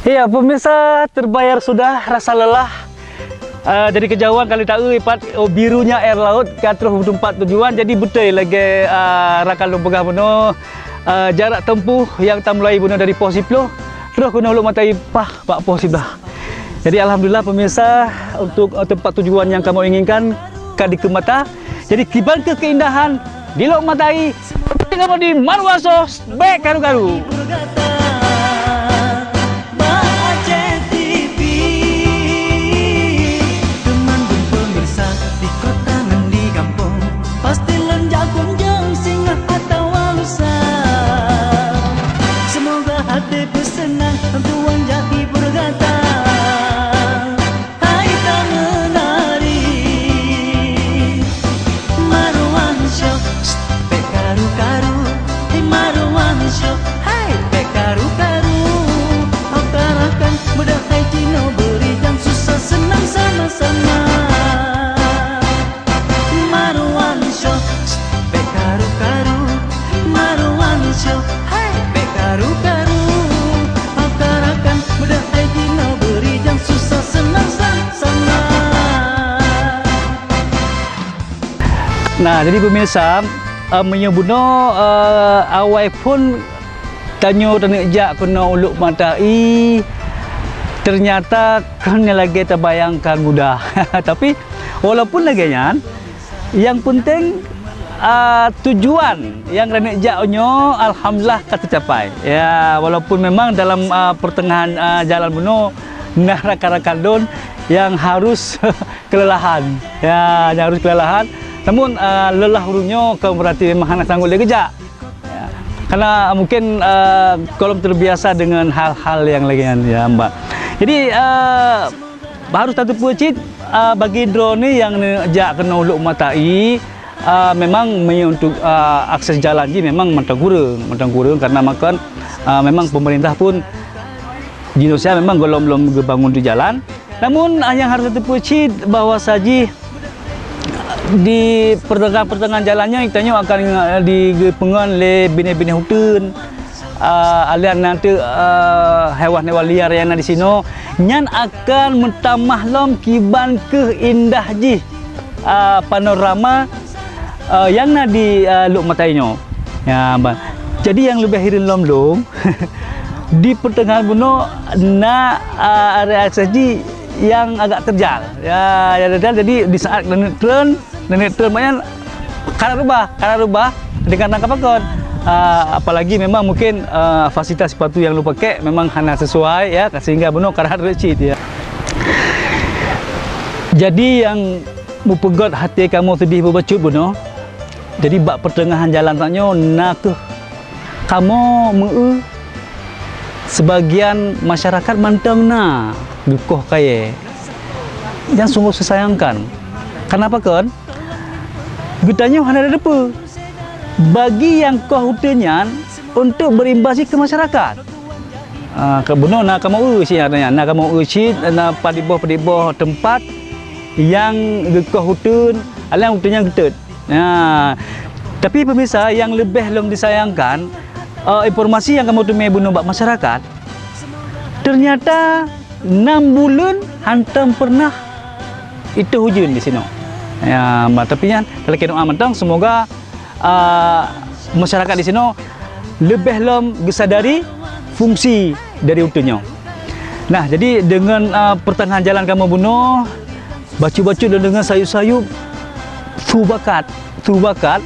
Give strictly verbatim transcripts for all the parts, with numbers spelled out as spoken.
Ya, pemirsa, terbayar sudah rasa lelah. Ah, dari kejauhan kalau taeu ipat, oh, birunya air laut ka troh u teumpat tujuan. Jadi beutôi lagée, ah, rakan lôn peugah bunoe, ah, jarak tempuh nyang tamulai bunoe dari poh siploh troh keunoe Lhokseumatai paih bak poh siblaih. Jadi alhamdulillah pemirsa, untuk, eh, tempat tujuan nyang kamoe inginkan ka dikeue mata. Jadi kiban kheueh keindahan di Lhokseumatai, kamoe di Maruang Show, bék karu-karu. Bak Aceh T V, teuma pemirsa di kota ngon di gampông, pasti lôn jak kunjong singoh atawa lusa. Semoga hati peuseunang, Tuhan jak hibur gata. Hai tangan ari, Maruang Show, bék karu-karu. Hai Maruang Show, hai bék karu-karu. Oka rakan, mudah hai jinoe bri dan susah senang sama-sama. Maruang Show, bék karu-karu. Maruang Show, hai bék karu-karu. Oka rakan, mudah hai jinoe bri dan susah senang sama-sama. Nah, jadi pemirsa, eh, meunyoe bunoe, eh, awai phon tanyoe taneuk jak keunoe u Lhokseumatai, ternyata kon lagée tabayangkan mudah. Tapi walaupun lagée nyan, nyang penting, ah, tujuan nyang taneuk jak nyoe alhamdulillah ka teucapai. Ya, walaupun memang dalam, ah, pertengahan, ah, jalan bunoe na rakan-rakan lôn nyang harus kelelahan. Ya, nyang harus kelelahan. Namun, ah, lelah ureuëng nyoe kon berarti memang hana sanggup lé geujak. Ya. Karena mungkin, eh, golom terbiasa dengan hal-hal yang lagée nyan, ya, Mbak. Jadi, eh, harus tateupeue cit, eh, bagi droeneuh nyang neujak keunoe u Lhokseumatai, eh, memang meunyoe untuk, eh, akses jalan jih memang mantong kureueng, mantong kureueng karena makon, eh, memang pemerintah pun di Indonesia memang golom lom geubangun di jalan. Namun, ah, nyang harus tateupeue cit bahwa sajih di pertengahan-pertengahan jalan nyoe, tanyoe akan, ah, digeupeungon lé binéh-binéh uteuen, ah, alian nanti, ah, hewan-hewan liar nyang na di sinoe, nyan akan meutamah lom kiban kheueh indah jih, ah, panorama, ah, nyang na di, ah, Lhokseumatai nyoe. Ya, ban. Jadi nyang leubeh hireuen lom lôn, di pertengahan bunoe na, ah, area akses jih nyang agak terjal. Ya, ya terjal. Jadi di saat neuk treun, neuk treun banyak, karat rubah, karat rubah dengan rangka pakon. Ah, apalagi memang mungkin, ah, fasilitas sepatu yang lôn pakai memang hana sesuai, ya, sehingga bunoe karat reucit, ya. Jadi nyang meupeugét até kamoe seudeh beubacut bunoe. Jadi bak pertengahan jalan tanyoe na kheueh kamoe meu-eu sebagian masyarakat mantong na geukoh kayée. Nyang sungguh disayangkan. Kenapa kon? Geutanyoe hana tateupeue bagi nyang koh uteuen nyan untuk berimbas jih keu masyarakat. Ah, keu bunoe na kamoe eu cit, na kamoe eu cit, na padub boh padub boh teumpat nyang geukoh uteuen, alang uteuen nyan geutot. Nah, tapi pemirsa, nyang leubeh lom disayangkan, eh, informasi nyang kamoe teumé bunoe bak masyarakat, ternyata nam buleuen hantom pernah itoh ujeuen di sinoe. Ya, ma-, tapi nyan talakée doa mantong, semoga, ah, masyarakat di sinoe leubeh lom geusadari fungsi dari uteuen nyoe. Nah, jadi deungon, ah, pertengahan jalan kamoe bunoe, bacut-bacut dan deungon sayup-sayup, su bakat, su bakat.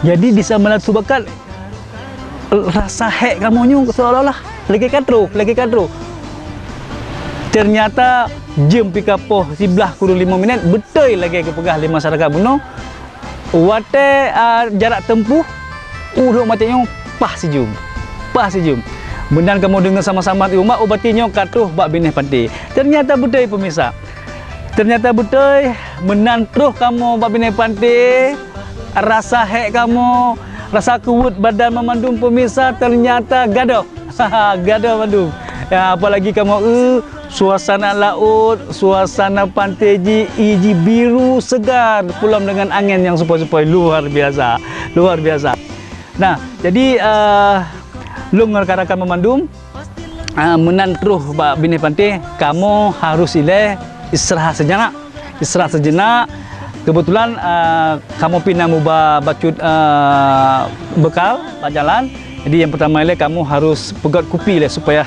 Jadi di saat malam su bakat, rasa hék kamoe nyoe seolah-olah lagée ka troh, lagée ka troh. Ternyata jeuem pih ka poh siblaih kureueng limong minét, beutôi lagée geupeugah lé masyarakat bunoe, watée, a, jarak tempuh u Lhokseumatai nyoe paih sijeuem, paih sijeuem. Meunan kamoe deungon sama-sama di umat, oh berarti nyoe ka troh bak binéh panté. Ternyata beutôi pemirsa. Ternyata beutôi, meunan troh kamoe bak binéh panté, rasa hék kamoe, rasa keuweuet badan meumandum pemirsa, ternyata gadôh. Gadôh mandum. Ya, apalagi kamoe eu, suasana laôt, suasana panté jih, ie jih biru segar, pulom deungon angén nyang sepoi-sepoi, luar biasa, luar biasa. Nah, jadi, eh, lôn ngon rakan-rakan meumandum, Ah, meunan troh bak binéh panté, kamoe harôh ilée istirahat seujenak. Istirahat seujenak. Keubeutulan, ah, kamoe pih na muba bacut, ah, beukal bak jalan. Jadi, nyang peurtama ilée kamoe harôh peugöt kupi ilée supaya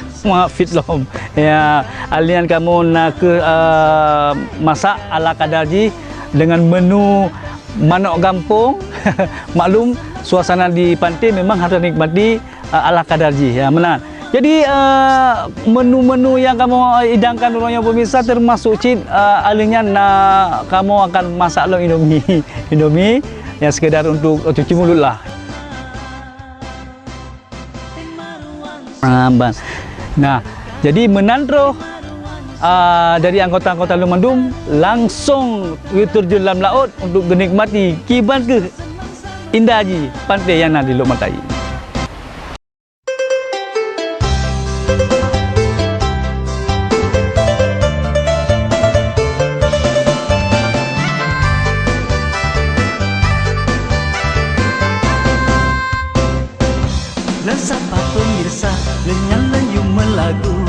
fit lom. Ya, alèh nyan kamoe na kheueh, ah, masak ala kadar jih deungon menu manok gampông. Maklum, suasana di panté memang harôh nikmati, eh, ala kadar jih, ya, meunan. Jadi, eh, menu-menu nyang kamoe idangkan uroe nyoe, pemirsa, teumasok cit, eh, alèh nyan na kamoe akan masak lom indomie. Indomie, ya, sekedar untuk cuci mulut lah. Ah, ban. Nah, jadi meunan troh, ah, dari anggota-anggota lôn mandum langsong geuterjun lam laôt untuk geunikmati kiban kheueh indah jih panté nyang na di Lhokseumawe. Lôn sapa pemirsa, lôn nyan lôn yue meulagu.